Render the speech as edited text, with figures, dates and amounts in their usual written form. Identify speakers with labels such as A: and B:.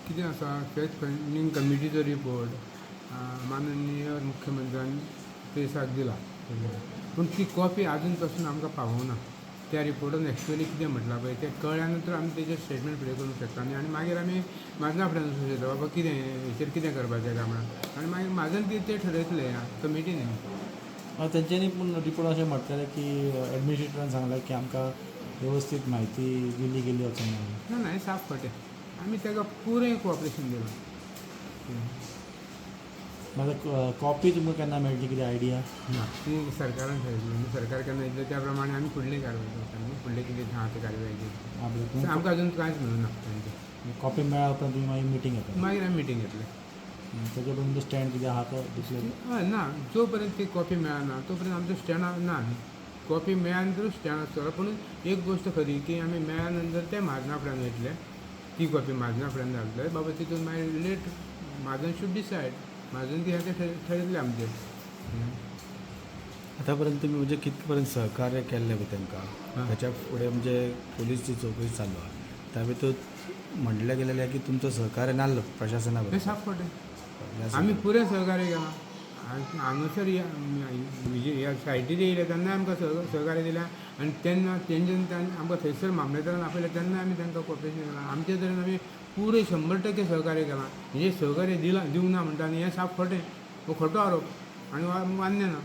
A: कितें आसा, fact finding कमिटीचो report माननीय मुख्यमंत्र्यान प्रेसाक दिला, पूण ती कॉपी आजून पासून आमकां पावोना. त्या रिपोर्टान एक्चुअली कितें म्हटलां पळय तें कळ्ळ्या नंतर आमी तेजेर स्टेटमेंट फुडें करूंक शकता आनी मागीर आमी म्हाजना फुड्यान वचूंक शकता, बाबा कितें हेचेर कितें करपाचें काय म्हणून. आनी मागीर म्हाजन ते ठरयतले, कमिटी न्ही.
B: तेंच्यांनी पूण रिपोर्ट अशें म्हटलेलें की एडमिनिस्ट्रेटरान सांगलें की आमकां वेवस्थीत म्हायती दिली गेली वचना.
A: ना ना, हें साफ खोटें. आमी ताका पुरें कोऑपरेशन दिलां.
B: मागीर कॉपी तुमकां केन्ना मेळटली, कितें आयडिया?
A: ना, ती सरकारान थारायतली न्ही. सरकार केन्ना येतलें त्या प्रमाणे आमी फुडली कारवाय करता न्ही, फुडलें कितें आहा तें कारवाय
B: आपलें
A: आमकां अजून कांयच मेळूं ना तांचें.
B: कॉपी मेळ्ळ्या उपरांत तुमी मागीर मिटींग घेतले?
A: मागीर आमी मिटींग घेतले.
B: तेजे पर्यंत स्टँड कितें आहा तो डिक्लेर?
A: हय, ना, जो पर्यंत ती कॉपी मेळना तो पर्यंत आमचो स्टँड ना न्ही. कॉपी मेळ्ळ्या नंतरूच स्टँड आसतलो. पूण एक गोश्ट खरी की आमी मेळ्ळ्या नंतर ते म्हाजना फुड्यान वयतले, ती कॉपी म्हाजना फुड्यान घालतले, बाबा तितून मागीर लेट म्हाजन should decide. म्हाजन कितें आहा तें ठरयतले आमचें.
C: आतां पर्यंत तुमी म्हणजे कितके पर्यंत सहकार्य केल्लें पळय तांकां, ताच्या फुडें म्हणजे पोलीस जी चौकशी चालू आहा त्या भितर म्हणलें गेलेलें की तुमचो सहकार्य नासलो प्रशासना
A: हें
C: बरोबर.
A: साफ खोटें. आमी पुरें सहकार्य केलां. हांगासर ह्या सायटीर येयले तेन्ना आमकां सहकार्य दिलें आनी तेन्ना तेंच्यान आमकां थंयसर मामलेदारान आपयलें तेन्ना आमी तांकां कॉपरेशन केलां. आमचे तरेन आमी पुरें 100% सहकार्य केलां. म्हणजे सहकार्य दिलां दिवंक ना म्हणटा आनी हें साफ खोटें, हो खोटो आरोप आनी मान्य ना.